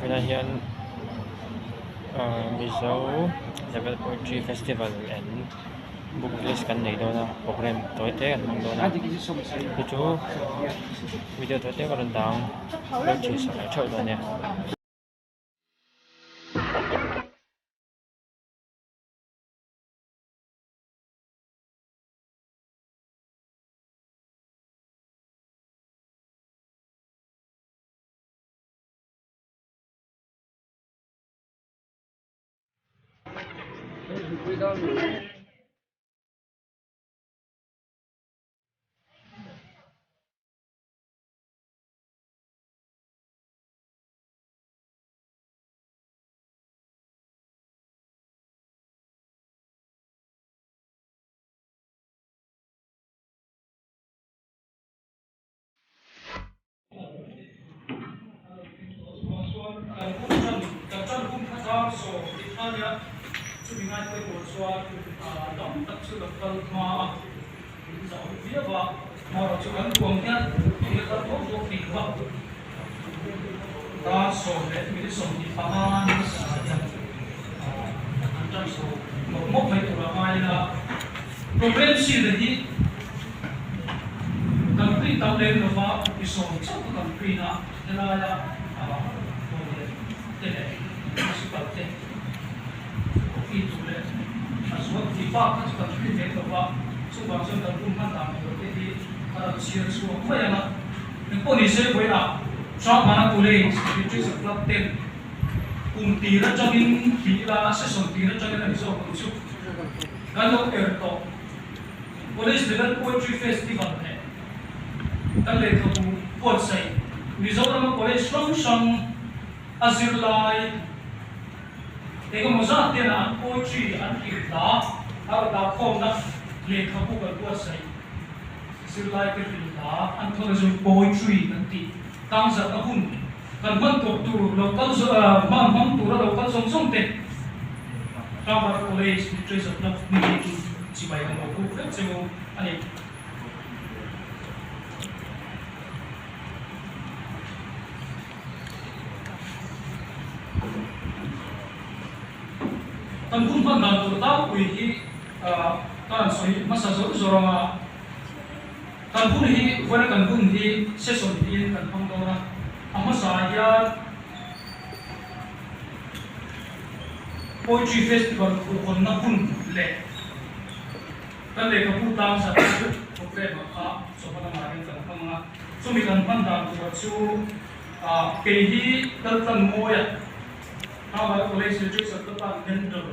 Helai hian ahh Mizo level poetry festival and book release kan nei dawn a programme tawi te kan hmang dawn a chu chu video tawi te ka rawn dah ang lo thlir sak leh theuh dawn nia. Programme sin hi Kan print tam lem lova i sawm chauh ka kan print a, helaia Pawlian te leh Principal te copy tur leh a zual tih bak kha chu kan print lem lova, chuvang chuan kan room hman dan tur te hi ka rawn chhiar chhuak mai ang a. Engpawh ni se vawiinah Hrangvana College Literature Club ten kum tir atangin tih ila session tir atangin a ni zawk ang chu kan lo er tawh. College Level Poetry Festival leh kan lehkhabu buatsaih Mizorama college hrang hrang a zirlai engemaw zat tena an poetry an hrilh hla a rawn dahkhawmna lehkhabu kan buatsaih zirlaite hrilh hla anthology poetry kan tih tangzatna hun kan hman tawp tur lo kal hman hmang tura lo kal zawng zawng te Harvard College Literature Club hmingin chibai kan lo buk vek che u a ni. Kan hun hman dan tur tlangpui hi ka rawn sawi hmasa zawr zawr ang a. Kan hun hi, vawiina kan hun hi session tiin kan hmang dawn a, a hmasa ah hian Poetry Festival khuhhawnna hun leh kan lehkhabu tlang zat programme ah kha chawhma lamah hian kan hmang a, chumi kan hman dan tur chu kei hi Laltlanmawia Harvard College Literature Club ah mentor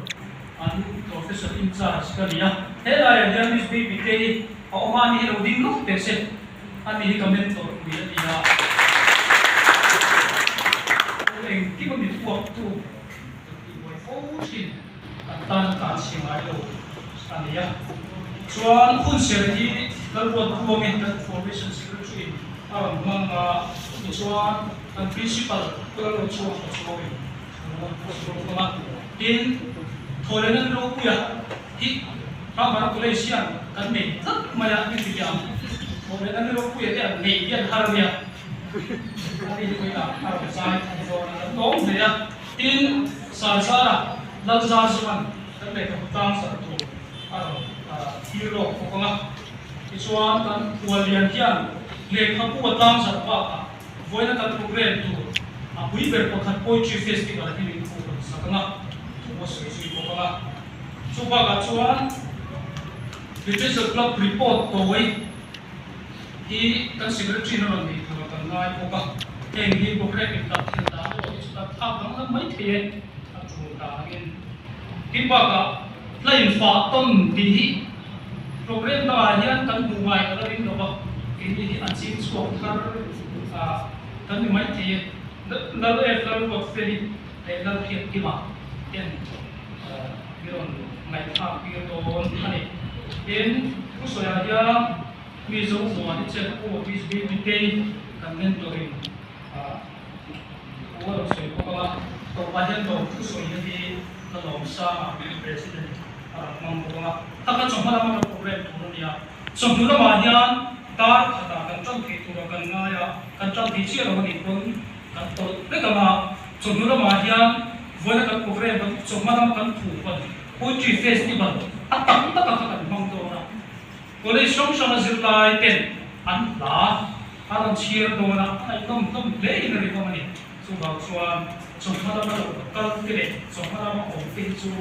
an professor in charge ka ni a, he laiah hian Miss Baby te hi a awm a, ani hi lo ding lawk teh se, ani hi ka mentor pui a ni a, pu engkim a mit uak tu ka tih buai fo thin, kan tan a tlan chhe ngai lo a ni a. Chuan hunser hi Lalruat Buangin kan Information Secretary in a rawn hmang a, tichuan kan Principal Pu Lalrochhuak Pachuau-in a rawn post bawk thung a. Tin, Thawhlenan Ropuia hi Ramvara College hian kan nei tlat mai a, heti hian Thawhlenan Ropuia te an neih hian har nia, a ni hi vawiinah a rawn zai thung dawn a, kan lawm hle a. Tin, Sarzara Lalzarzuan kan lehkhabu tangzar tur a rawn thlir lawk bawk ang a. Tichuan, kan Khuallian hian lehkhabu a tlangzar bakah vawiina kan programme tur a pui ber pakhat Poetry Festival hi min khuh rawn sak ang a, thu a sawi zui bawk ang a. Chu bakah chuan Literature Club report tawi hi kan Secretary na rawn nei tur a kan ngai bawk a. Heng hi programme indah thil dan erawh hi chu kan thlak danglam mai thei e a tul dangin. Tin bakah hla infah tawn tih hi Programme dangah hian kan hmuh ngai ka la ring lo va, keini hi a ching chhuak thar kan ni maithei e. Lal F Lal Ruat Feli leh Lal Hriat Kima ten mi rawn ngaihthlak tir dawn a ni. Tin, thusawiah hian mi zo muan hi chen aw Miss Baby Tei kan mentoring thu a rawn sawi bawk ang a, tawpah hian lawm thusawi na hi ka lawm sang a, President a rawn hmang bawk ang a, kha kha chawhma lama kan programme tur a ni a, chawhnu lamah hian dar khatah kan tan thei tura kan ngai a, kan tan thei chiah lo a nih pawn kan tawlh vek ang a. Chawhnu lamah hian vawiina kan program kan chawhma lama kan thu huan Poetry Festival a tam taka kha kan hmang dawn a. College hrang hranga zirlai ten an hla a rawn chhiar dawn a, a ngaihnawm hlawm hle in a rinawm a ni. Chuvang chuan chawhma lama lo kal te leh chawhma lama awm te hi chu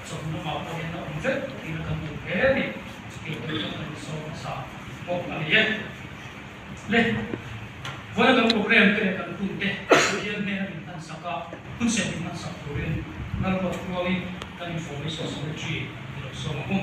chawhnu lamah pawh hian a awm vek tiin a kan duh hle a ni. Chutiang tur chuan kan insawm hmasa bawk a ni e. Le, vawiin kan program te leh kan hun te Pathian hnena min hmansak a, hun sem min hmansak turin Lalruat Tluangin kan Information Secretary i lo sawm ang u.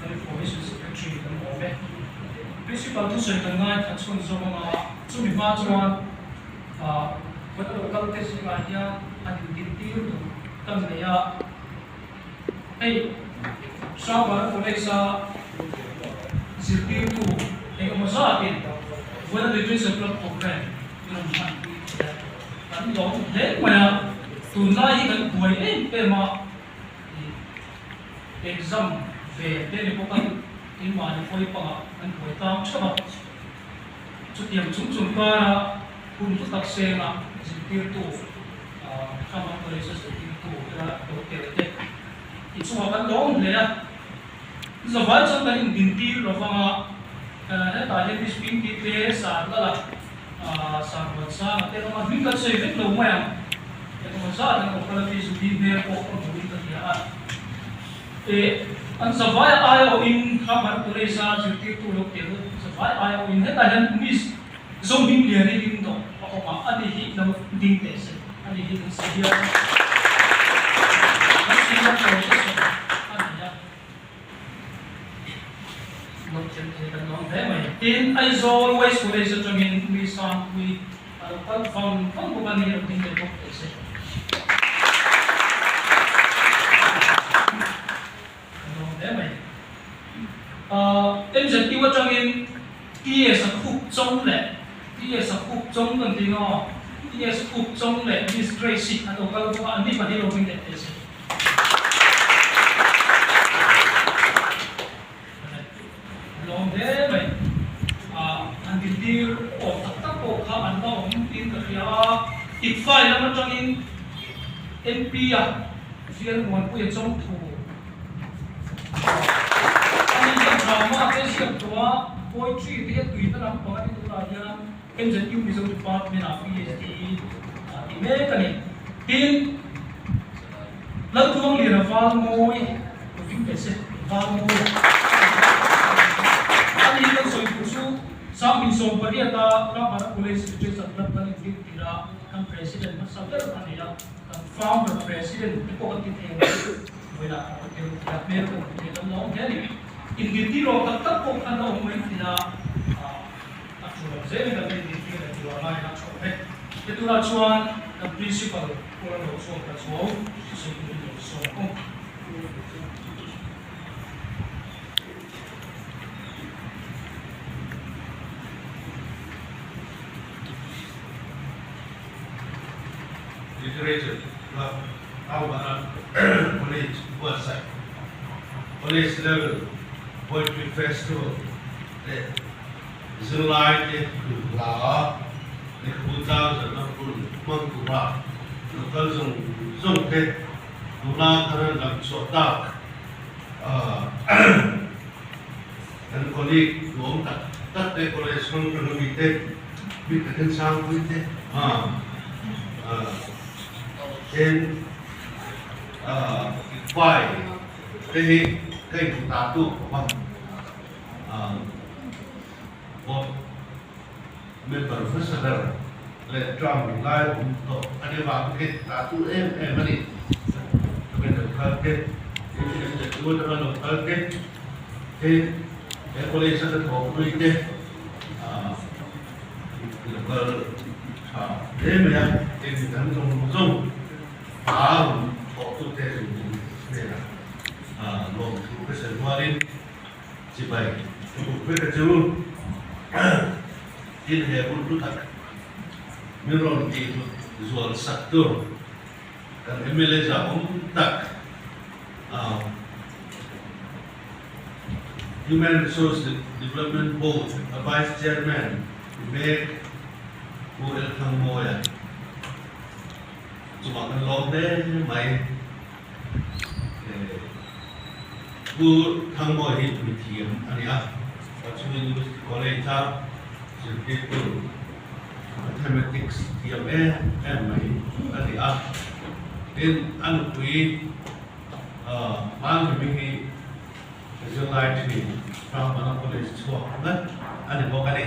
Kan Information Secretary kan awm e. Principal thusawi kan ngaithla chhun zawk anga chumi hma chuan kan lo kal te zingah hian an intintir duh kan nei a. Hei Hrangvana College-a zirtirtu engemaw zatin vawiina Literature Club Programme i rawn hmanpui thei a, kan lawm hle mai a, tunlai hi kan buai em em a. Exam ve te ni bawk a, keimahni pawi pangah kan buai tang theuh a. Chutiang chung chung kara hun hlu tak senga zirtirtu Khaman College-a zirtirtu ela lo tel te i chungah kan lawm hle a. Zavai chuan kan indintir lo vang a, hetah hian Miss Pinky te sar lal a, sar huan sang a te rawng a, hming kan sawi vek lo mai ang. Engemaw zat an awm kal a, mi Judy hmel pawh ka hmuhin ka hria a. Eh, an zavai aia awhin Khaman College-a zirtirtu lo tel zavai aia awhin hetah hian Miss Zohmingliani ding tawh a awm a, ani hi lo ding teh se, ani hi kan senior kan senior professor a ni a. Lo tel thei kan awm hle mai. Tin, Aizawl West College atangin mi Sangpui a lo kal vang vang bawk a ni, lo ding leh bawk teh se. Kan awm hle mai. MZU atangin TS a khup chawng leh TS a khup chawng kan tih maw? TS khup chawng leh Miss Grace hi an lo kal bawk a, an ni pahnih lo ding leh teh se. Lawm hle mai. An dintir awm tak tak pawh kha an la awm tiin ka hria a. Tikfai lam atangin MP a Vial Muanpuia Chawngthu ani hian drama te ziak tawh a, poetry te hian tuina lampang a ni tunah hian MZU Mizo Department ah PhD ti mek a ni. Tin, Laltluangliana Valmawi, lo ding ve se, Valmawi a. Ani hi kan sawi tur chu 2018 a Ramhara College Literature Club kan inbik tir a, kan President hmasa ber a nei a, kan Founder President te pawh kan ti thei ang chu vawilah kan tel thei a, hmel kan hmu thei lam la awm hle a ni. Inbik rawh tak tak pawh khan la awm mai thei a, a tul ang zelin kan la inbik tir leh tur a ngaina a tha awm e. Hetunah chuan kan Principal Pu Ramrochhuak Pachuau thusawi turin lo sawm ang. Literature Club Taubaran College buatsaih College Level Poetry Festival leh zirlaite hla lehkhabu tlangzarhna hun hmang tura local zawng zawngte nula thar an lam chhuah tak kan colleague duhawm tak tak te college hrang hrang ami te mi takin sangpui te then pai te hi ka inhmu ta tu khawp a board member hmasa ber leh term lai awm tawh a ni vang hi ta tu em em a ni. Local te tin he college a ka thawhpui te local tha hle mai a tin midang zawng zawng hma rawn thawhtute zawng zawng hnenah lawmthu ka sawi rualin chibai ka buk vek a chu tin he hun hlu tak min rawn tih hlut zual sak tur Kan mla zahawm tak Human Resource Development Board a Vice Chairman Mek Pu El Thangmawia chungah kan lawm hle mai. Pu Thangmawia hi mithiam a ni a, Kachung University College-a zirtirtu Mathematics thiam em em mai a ni a, tin a nupui Hmanghimi hi zirlai thin Hrangmana College chhuak ngat a ni bawk a ni.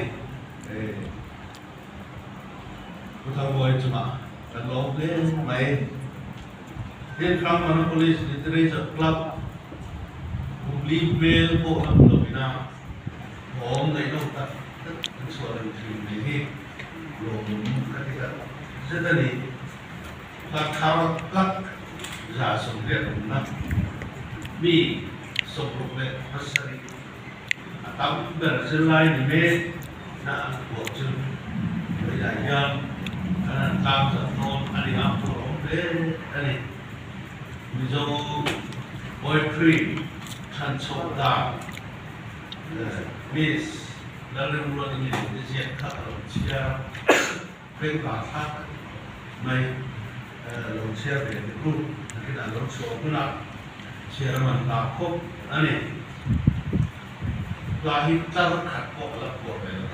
Pu Thangbawi chungah kan lawm hle mai. Tin Hrangmana College Literature Club Hubli hmel pawh la hmu lovin a thawm ngaihnawm tak tak an chhuah reng thin mai hi lawmawm ka ti tak zet a ni. Hla thar tak 180 awmna mi 67 a tam ber zirlai ni mek na an phuah chu vawiinah hian kan han tlang zat dawn a ni a, phuah awm hle a ni. Mizo poetry chhanchhuah dan Miss Lalremruatini te ziak kha ka lo chhiar a, bengvar thlak mai lo chhiar ve te chu nakinah lo chhuah hunah chhiar a man ta khawp a ni. Hla hi tlar khat pawh a la phuah ve lo.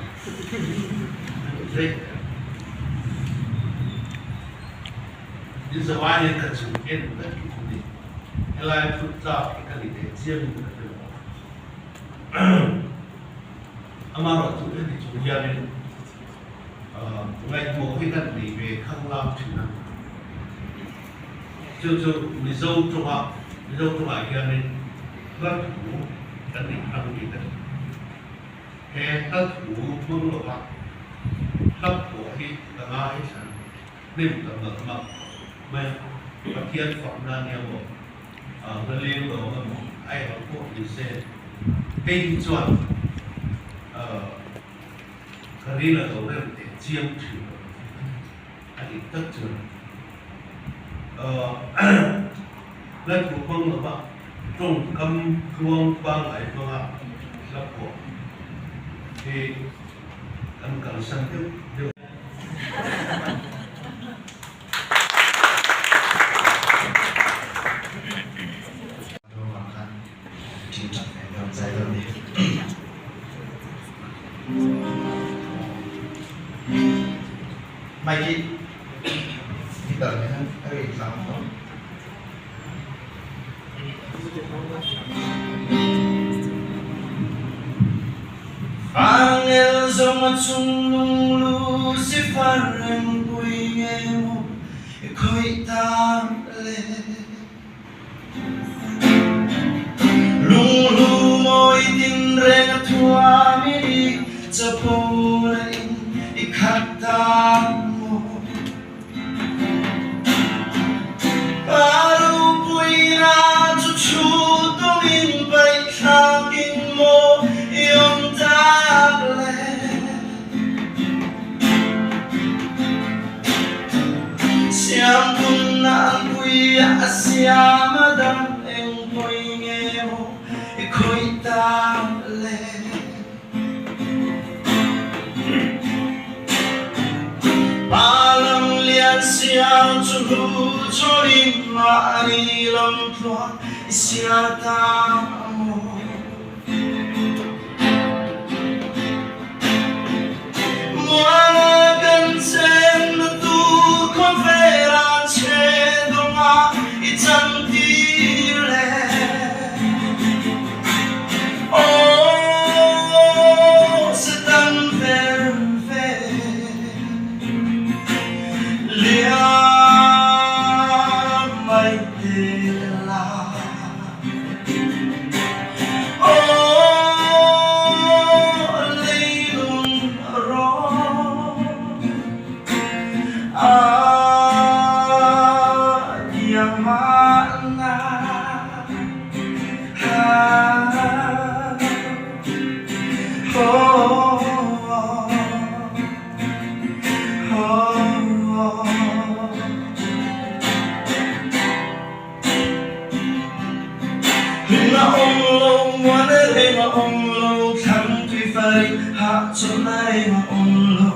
Zeih em. In zavai hian ka chung en vek a ni. Helai thut tlak hi ka ni teh chiangin ka hre lo a. Amaherawhchu heti chung hianin ngaihmawh hi kan nei ve khanglam thin a. Chu chu Mizo tawnga Mizo tawngah hianin hla thu kan nei hrang bik a ni. He hla thu hmang lova hla phuah hi ka ngaithla hnem ta mak mak mai a, Pathian fakna nia maw, hla leng lawng emaw a eng pawh ni se, hei hi chuan ka ril a lo rem teh chiang thin lo a dik tak chuan hla thu hmang lova tawngkam tluang pangngai hmanga hla phuah hi kan kalsan deuh deuh. Fangel zawng a chung lung Lucifer engpui nge maw i khawih tak le? Lunghlu mawi tinreng a thuam i ni chapo na in i khat ta maw? Ka ropuina chu chhu tumin paihthlakin maw i awm tak le? Siampunna an pui a siam a dam eng pawi nge maw i khawih tak le? Pa lam lian siang chu hlu chawlin mahni lam tluang i siar ta maw? Muala kan chenna tur khawvel an che dawngah i chantir le. Aw, Satan ver ve liam mai te la. Hling a awm lo, muan reng a awm lo, thlang tui fai hahchawlhna reng a awm lo.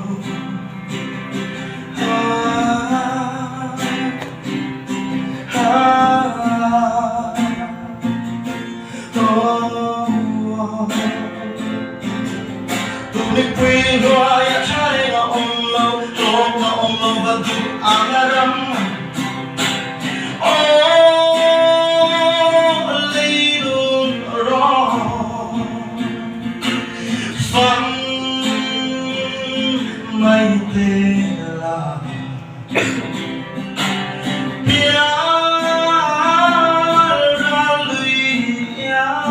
Tunipui hnuaia tha reng a awm lo, hlawk a awm lo va duh ang a ram. Aw leilung rawng fang mai te la Pial ral lui iang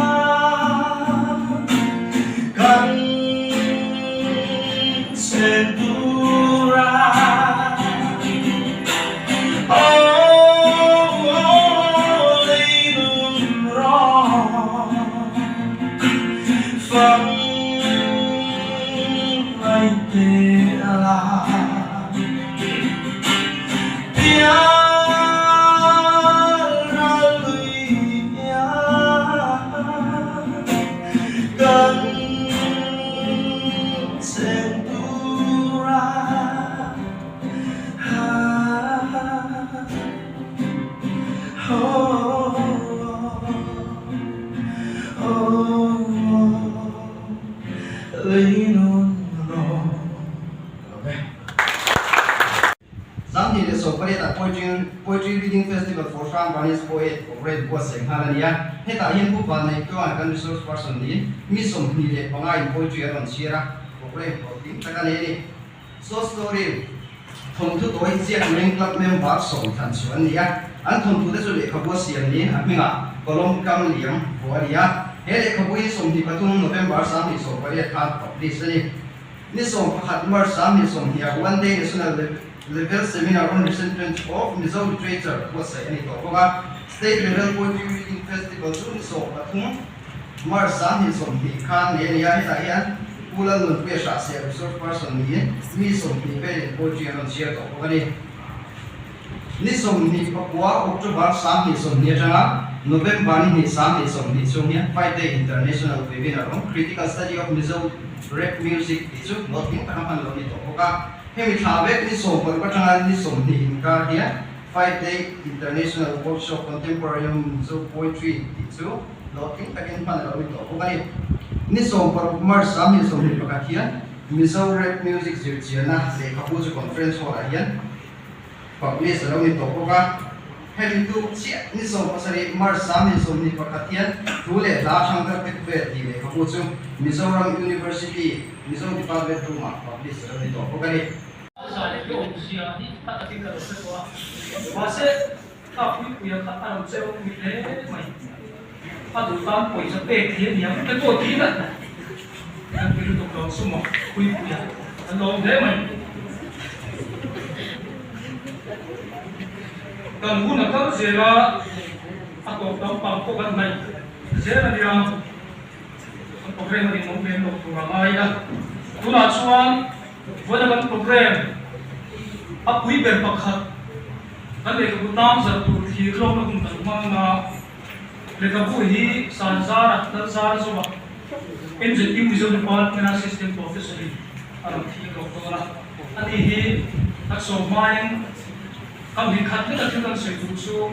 kan chen tura. Sanghnih leh Sawmpariatah Poetry Poetry Reading Festival for Hrangvanis Poet Programme buatsaih nghal a ni a. Hetah hian Pu Vanneihtuan kan resource person niin mi 25 in poetry an rawn chhiar a, programme hlawhtling tak a nei a ni. Short story, Thawnthu tawi ziak meng club member 10 chu an ni a, an thawnthu te chu lehkhabu a siam niin a hmingah Kolom Kam Liam vuah a ni a. He lehkhabu hi 23 November 2018 khan publish a ni. Ni 11 March 2020 ah One Day National Level Seminar on Recent Trends of Mizo Literature buatsaih a ni tawh bawk a. State Level Poetry Reading Festival chu ni 13 March 2020 khan nei a ni a, hetah hian Pu Lalnunpuia Hrahseh resource person niin mi 20 velin poetry an rawn chhiar tawh bawk a ni. Ni 29 October 2020 atanga November ni hnih 2020 chhung hian Five Day International Webinar on Critical Study of Mizo Rap Music tih chu hlawhtling taka hman lo a ni tawh bawk a. Hemi thla vek ni 16 atanga ni 20 inkar hian Five Day International Workshop Contemporary Mizo Poetry tih chu hlawhtling takin hman a lo ni tawh bawk a ni. Ni 16 March 2021 hian Mizo Rap Music zirchianna lehkhabu chu Conference Hall ah hian publish a lo ni tawh bawk a. Hemi tuk chiah ni 70 March 21 hian thu leh hla hrangthar te khawvel tih lehkhabu chu Mizoram University Mizo Department Room-ah publish a lo ni tawh bawk a ni. A zai leh hlawm zia hi a takin ka lo hre tawh a, mahse kha puipuia kha a lo che ropui hle mai. A duh tan pawisa pek hi a ni ang te pawh ti ila kan ti lutuk lo chu maw puipuia kan lawm hle mai. Kan hun a kal zel a, a tawp lampang pawh kan hnaih zel a nia, kan program a rinawm lem loh tur a ngai a. Tunah chuan vawiina kan program a pui ber pakhat kan lehkhabu tang zar tur thlir lawkna hun kan hmang a, lehkhabu hi Sanzara Lalzara zawha MZU Mizo Department Assistant Professor in a rawn thlir lawk dawn a, ani hi kan sawm hmain Kan hnih khat leka thil kan sawi tur chu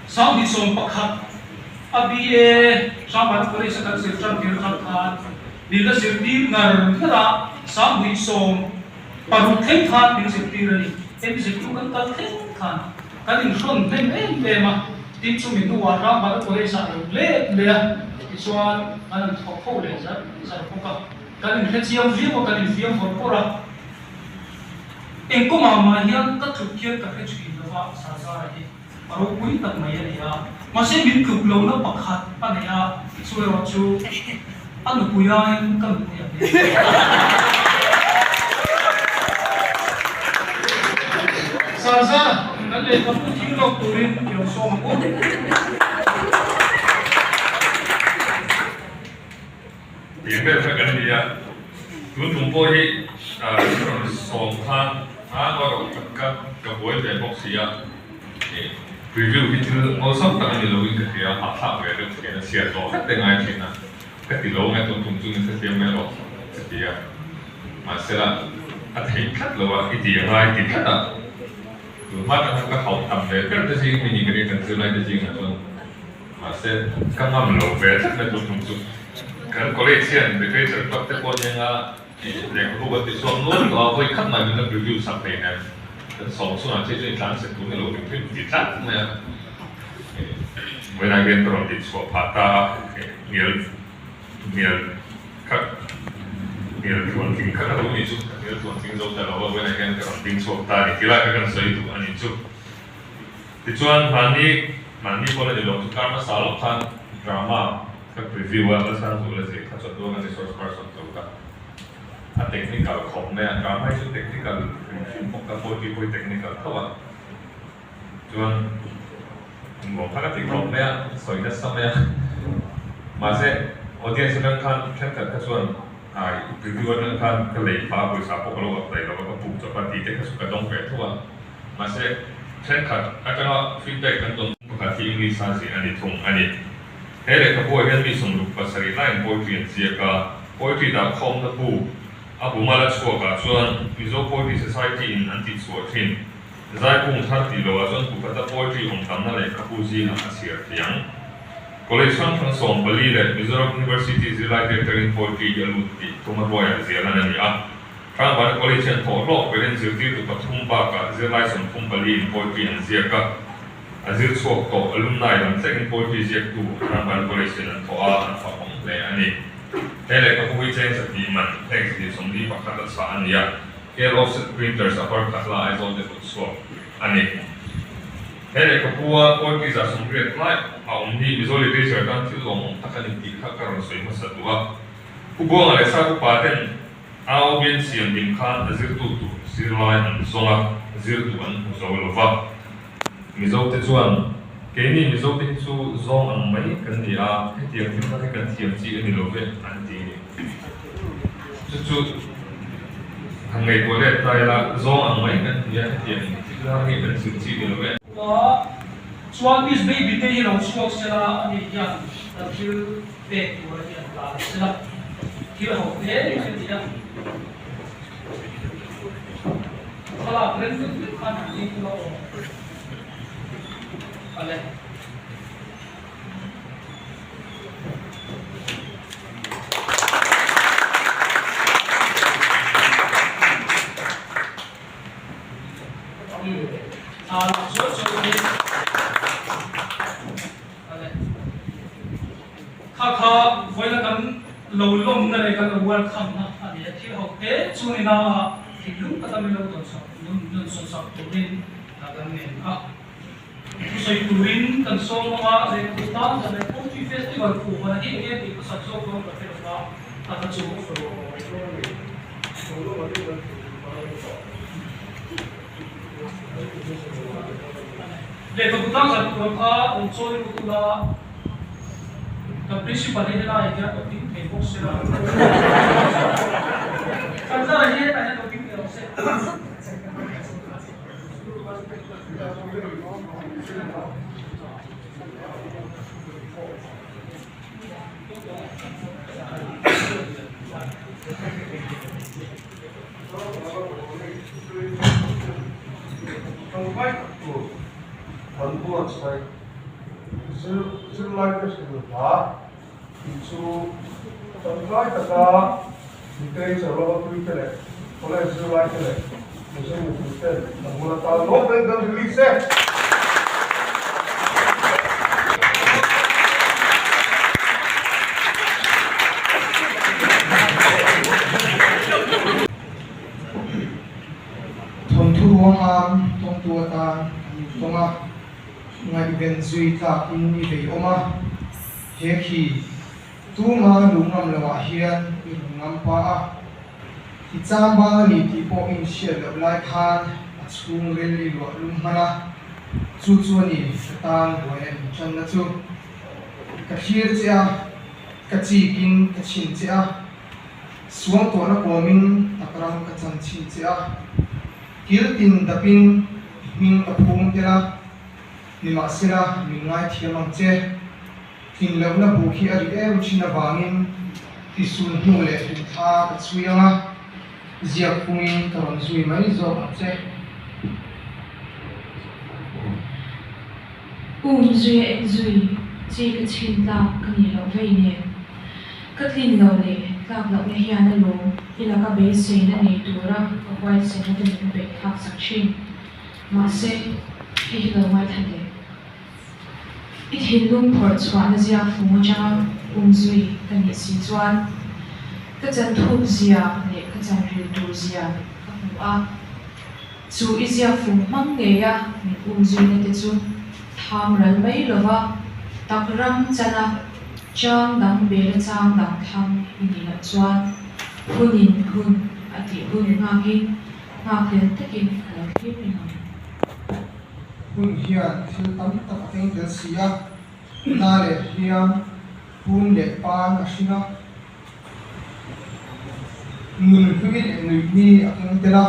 2011 a BA Hrangvana College a kan zir tan tir khat khan min la zirtir ngar ngar a, 2016 thleng khan min zirtir a ni. MZU kan kal thleng khan kan inhrawn hnem em em a, tin chumi hnuah Hrangvana College ah lo let leh a, tichuan kan han thawk ho leh zar zar bawk a, kan inhrechiang viau a, kan infiam vawrh vawrh a. Eng kawngah mah hian ka tluk hian ka hre thin lo va, Sazara hi a ropui tak mai a ni a. Mahse min tluk lohna pakhat a nei a, chu erawh chu a nupui aiin ka nupui a hmel. Sazara, kan lehkhabu thing lawk turin i lo sawm ang u. Tih vel kha kan ni a, tun tum pawh hi rawn sawm khan a erawh ka ka buai ve bawk si a, preview hi thil awlsam tak a ni loin ka hria, hahthlak ve deuh thin a, chhiar tawh vek te ngai thin a, ka ti lo nge tun tum chu ni hrethiam mai rawh ka ti a, mahsela a theih tlat lo a, i ti a ngai ti tlat a, tun hma atang khan ka hauh tam ve ber te zing mi ni ka ring kan zirlai te zingah chuan. Mahse, ka ngam lo ve tlat mai tun tum chu. Kan college hian literature club te pawh nia lehkhabu kan ti chhuak nual tawh a, vawi khat mai min la review sak thei nen kan sawm chhungah che chu intlan chhe tur ni lo hrim hrim ti tlat mai a. Vawiinah hian ka rawn tih chhuah phah ta a, hnial hnial kha hnial tluan tling kha ka lo ni chu, ka hnial tluan tling zo ta lo a, vawiinah hian ka rawn ding chhuak ta a ni ti lai kha kan sawi duh a ni chu. Tichuan, mahni mahni pawn a ni lo chu kar hmasa lawk khan drama ka preview a, Lalsang Zuala zir kha chuan tuanga resource person tur ka a technical khawp mai a, drama hi chu technical hrim hrim bawk a, poetry pawh hi technical tho a, chuan nuam kha ka ti khawp mai a, sawi nasa mai a, mahse audience atang khan thenkhat kha chuan ai preview atang khan ka lei phah a, pawisa pawh ka lo up daih lo a, ka puk chawp a tih te kha chu ka dawng ve tho a. Mahse, thenkhat atanga feedback kan tawn pakhat hi English a zir a ni thung a ni. He lehkhabu ah hian mi 67 laiin poetry an ziak a, poetry dah khawmna bu a bu mal a chhuak ah chuan Mizo Poetry Society in an tih chhuah thin. Zaikung thar tih loh ah chuan bu khata poetry awm tamna lehkhabu zingah a chhiar thei ang. College hrang hrang 14 leh Mizoram University zirlai director in poetry hi a lut tih thuma hruaiah ziah lan a ni a. Hrangvana College hian thawhhlawk berin zirtirtu pathum bakah zirlai 34 in poetry an ziak a, a zir chhuak tawh alumni lam thlengin poetry ziaktu Hrangvana College hian an thawh a, an fak awm hle a ni. He lehkhabu hi cheng zahnih man heng zahnih 41 a chhah a ni a, KL Offset Printers Upper Khatla Aizawl te kut chhuak a ni. He lehkhabua poetry 80 lai a awm hi Mizo literature tan thil lawmawm tak a ni tih kha ka rawn sawi hmasa duh a. Pu Buanga leh Sap upa ten Au bian siam ding khan a zirtu tur zirlai an zawng a, zirtu an hmu zo lo va. Mizo te chuan, Keini Mizo te hi chu zawng ang mai kan ni a, hetiang thil kha hi kan thiam chi a ni lo ve, an ti ni. Chu chu han ngaihtuah let ta ila, zawng ang mai kan ni a, hetiang thil kha hi kan zir chi a ni lo ve. Chuan Miss Baby te hi lo chhuak sela a ni hian kan thil pek tur a hian tlan sela thil ho hle mai a ni a. Thlalak reng deuh deuh khan han ding ula aw. Ale. Kha kha vawiina kan lo lawmna leh kan lo welcome na a ni a, thil ho te chu ni na a thinlung taka min lo dawnsak dawnsawn sak turin kan ngen a. Thusawi turin kan sawm ang a, lehkhabu tan zan leh Poetry Festival khuhhana hi enge tih ka sak zawk dawn ka hre lo va, a kha chu. Lehkhabu tan zan tur kha rawn chawi lut ula, kan Principal hi helaiah hian lo ding thei bawk se la, kan zara hi hetah hian lo ding thei rawh se. Zirlaite hrilh hla tih chu tangkai taka literature lama tuite leh college zirlaite leh Mizo mipuiten kan hmun atan lawm reng kan release e. Thawnthu ruangam tawngtu atan kan intawng a. Ngaihven zui tlakin i vei awm a, he khi tuma luh ngam loah hian i rawn ngam pa a, i chang bang a ni tih pawh i inhriat loh lai khan a chhungril i luah lum hman a, chu chu a ni ka tan buaina inṭanna chu. Ka thlir che a, ka chikin ka chhin che a, suangtuahna kawmin takram ka chan chhin che a. Kil tin dapin i hming ka phum tel a, nimahsela min ngaithiam ang che. Tlin lohna bu khi a ri em thin avangin i sul hnu leh hlimthla ka chhui ang a, ziak phungin ka rawn zui mai zawk ang che. Um zui a en zui chi ka chhin tlak ka nih loh vei nen. Ka tlin lo leh tlak lohna hian a lawm i laka beiseina nei tura ka huaisena te min peih thlak sak thin. Mahse, hei hi lo ngaithla teh. I thinlung phawrh chhuahna ziak fung atanga um zui ka nih si chuan ka chan thuk zia leh ka chan ril tur zia ka hmu a. Chu i ziak fung hmang ngeia min um zuina te chu tham ral mai lova tak ram chana chang dang bela chang dang thlang i nih loh chuan hunin hun a tih hun nghakin nghakhlel takin ka lo thlir reng ang. Hun hian thil tam tak a keng tel si a, na leh hliam, pum leh pan a hring a. Nun hlui leh nuihni a keng tel a,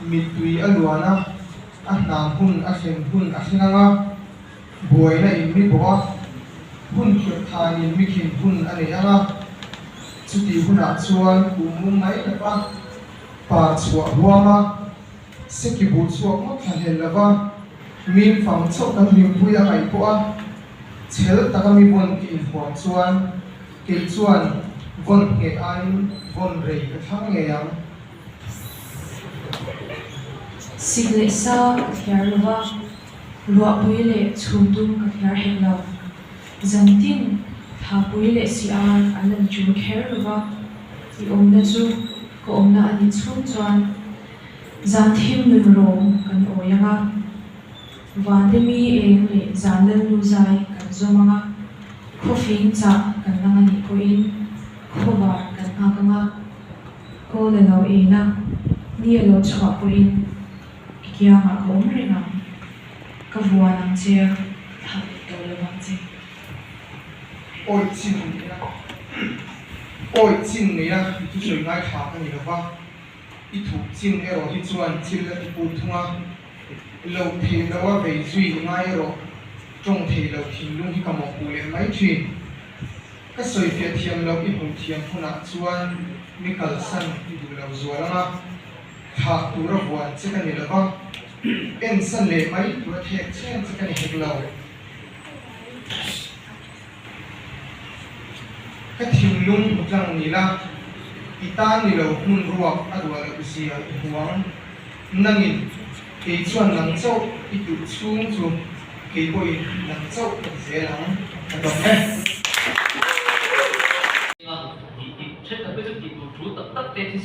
mittui a luan a, a hnam hun a thlen hun a thleng ang a, buaina in mi bawh a, hun khirh thanin mi khin hun a nei ang a, chutih hunah chuan kum mum mai lova par chhuah huam a, seki buh chhuak ngawt thla hlel lova mim fang chauh kan hlimpui a ngaih pawh a, chhel taka mi vawn tih inhuam chuan. Kei chuan vawn ngheh aiin vawn rei ka thlang ngei ang. Sik leh sa ka thliar lo va, ruahpui leh chhum dum ka thliar hek lo. Zantin thapui leh si ar an lan ṭul kher lo va, i awmna chu ka awmna a nih chhung chuan zan thim nun rawng kan awi ang a. Vante mi eng leh zan lalnu zai kan zawm ang a, khawfing chah kan lang a nih pawhin khawvar kan nghak ang a, kawl a lo en a, ni a lo chhuah pawhin i kiangah ka awm reng ang, ka vuan ang che a, ka thah leh tawh lo vang che. Awi chin nei a, awi chin nei a i thusawi ngaithla ka ni lo va, i thup chin erawh hi chuan thil a ti put thung a. Lo thei lo a vei zui ngai erawh tawng thei lo thinlung hi ka mawhpuh leh mai thin. Ka sawifiah thiam loh i hmuh thiam hunah chuan mi kalsan i duh lo zual ang a, thah tura vuan che ka ni lo va, ensan leh mai tura thek chen che ka ni hek lo. Ka thinlung hmu tlang ni la, i tan ni lo hmun ruak a ruah loh zia i hmu ang. Nangin, kei chuan nang chauh i tuh chhung chu kei pawhin nang chauh ka ti zel ang, ka dawng e.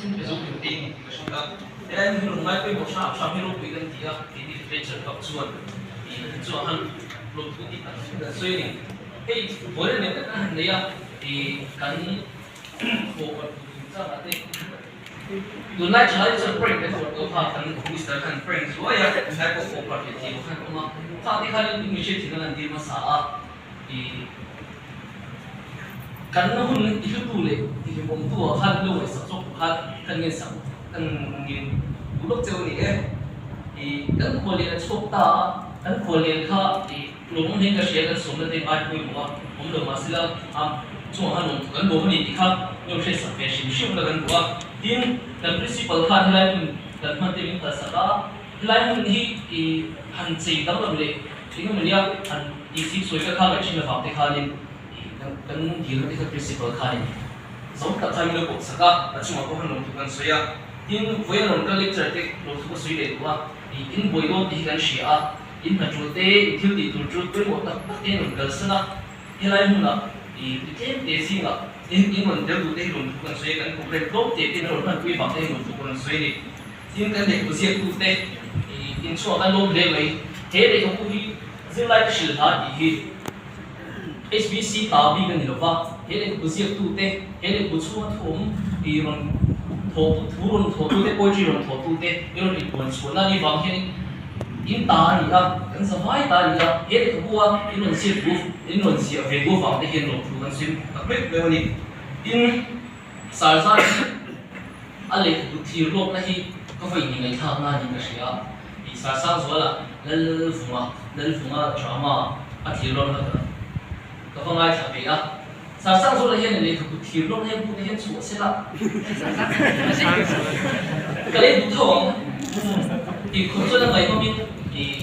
Mizo pinte in tih ka hria a, helai hmun hi rawn ngai pawimawh hrang hrang hi ropui kan ti a, keini literature club chuan ih chuan han lawmthu tih tak chu kan sawi a ni. Hei vawiin nen tak an han nei a, ih kan thawh kan thu chungchang ah te tunlai thalai chuan prank kan huat tawh kha kan mister khan prank zuai a, tunlai pawh pawh parh leh thei lo khan awm a, khang te khan English thil an dir hmasa a. I kan hun i hlutu leh i hlimawmtu ah khan lo ngaihsak zawk tur khan kan ngaihsak kan ngin duh lawk cheu a ni e. I kan khuallian a chhuak ta a, kan khuallian kha i lawmawm hle in ka hria kan sawmna te ngai pawimawh a awm lo mahsela a chungah khan lawmthu kan bawm a ni tih kha lo hriatsak ve hrim hrim la kan duh a. Tin, kan principal khan helai hmun kan hman te min kalsak a, helai hmun hi i han chei danglam leh Engemaw nia han tih sawi ka kha ngaih thin avang te khanin kan dilna te kha principal khanin zo tak khan min lo pawh sak a, a chungah pawh khan lawmthu kan sawi a, tin vawiin rawn kal lecture te lawmthu ka sawi leh duh a, ih in buai dawn tih hi kan hria a, in hna tul te, in thil tih tur chu pawimawh tak tak te in rawn kalsan a, helai hmunah ih mi tlem te zingah in in rawn tel duh te hi lawmthu kan sawi a, kan programme tlawm te te in rawn hmanpui vang te hi lawmthu kan rawn sawi a ni. Tin kan lehkhabu ziaktute ih inchhuah kan lawm hle mai. He lehkhabu hi zirlai ka hrilh hla tih hi HBC ta bik a ni lo va, he lehkhabu ziaktute, he lehkhabu chhunga thu awm ih rawn thawh thu rawn thawhtute, poetry rawn thawhtute i rawn inpuan chhuahna a nih vang hianin in ta a ni a, kan zavai ta a ni a, he lehkhabu a in rawn ziak duh, in rawn ziah ve duh avang te hian lawmthu kan sawi tak mek mek a ni. Tin, Sarzar hi a lehkhabu thir lawkna hi ka vawi ni ngaihthlak na niin ka hria. Ih Sarsang Zuala Lalvunga Lalvunga drama a thir lawkna ka ka va ngaithla ve a. Sarsang Zuala hian lehkhabu thir lawkna hian hmuhna hian chhuah se la ka lei duh tho ang. Tih khawp chuan a ngaihnawmin ih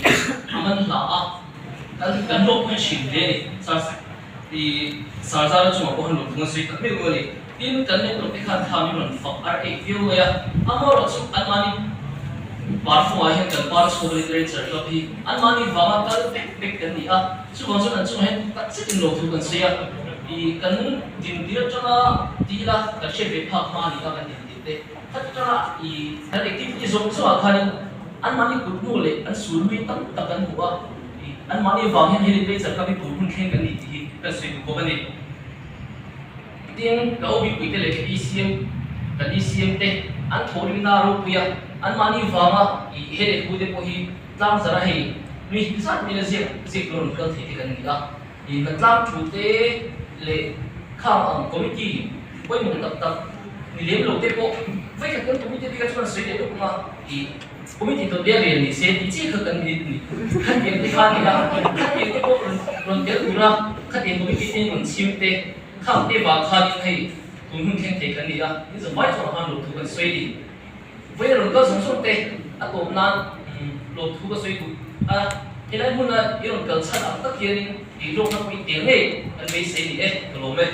a man hla a, kan kan hlawkpui thin hle a ni. Sar. I Sarzara chungah pawh han lawm thung a sawi tak meuh a ni. Tin, kan network te khan thla min rawn fak ar eih viau mai a. Amaherawh chu anmahni parfungah hian kan par chhuak literature club hi anmahni vanga kal pek pek kan ni a. Chuvang chuan an chungah hian tak zetin lawmthu kan sawi a. I kan dintir atanga ti ila kan hriat ve phak hma a ni a kan dintir te. Khat atanga i kan activity zawng zawngah khanin anmahni kut hnu leh an sulmui tam tak kan hmu a. Anmahni vang hian hei literature club hi tur hun thleng kan ni tih hi kan sawi duh bawk a ni. Tin, ka OB puite leh ka ECM, kan ECM te an thawhrimna a ropui a, anmahni vanga ih he lehkhabu te pawh hi tlang zara hei nui hnih zat mila ziak ziak tur a rawn kal thei te kan ni a. Ih ka tlang thu te leh khang ang committee pawimawh tak tak ni lem lo te pawh vawikhat kan committee te kha chuan sawi leh lawk ang a, ih. Committee tawh biak lian ni se tih chiah kha kan ni ni. Khatiang te kha a ni a, khatiang te pawh rawn rawn tel tur a, khatiang committee te rawn chhim te, khang te vang khanin hei tun hun thleng thei kan ni a, in zawm vai chuan khan lawmthu kan sawi ni. Vawiin rawn kal zawng zawng te a tawp nan lawmthu ka sawi duh a, helai hmuna i rawn kal chhan ang tak hianin i hlawkna pawh i tel ngei kan beisei ni e, ka lawm e.